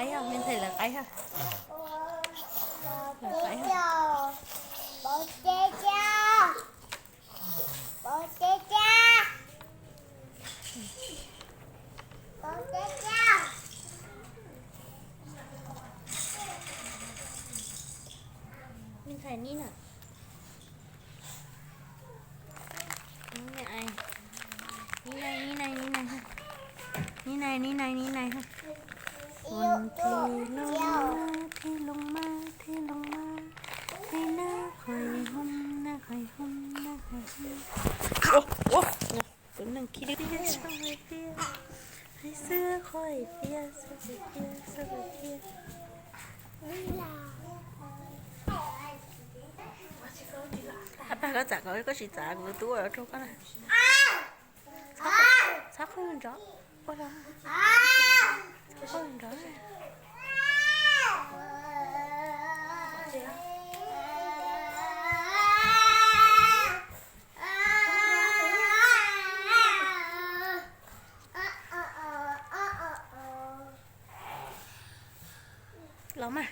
Qaib, me ntxhais lawv qaib ha. Me ntxhais nib na. Nib nai, nib nai, nib nai, nib nai. Nib nai, nib nai, nib nai. Thij loos mas, thij loos mas, thij loos mas, thij nab qhais hum, nab qhais hum, nab qhais hum. Tus neeg khi dib, hais xwb qhov hais tias, xwb hais tias, xwb hais tias. Ab, pab koj txav, koj tsis txav kuv tus tub ua rau koj na. Txhob qhwv nrov, ua los, txhob qhwv nrov. Los mas.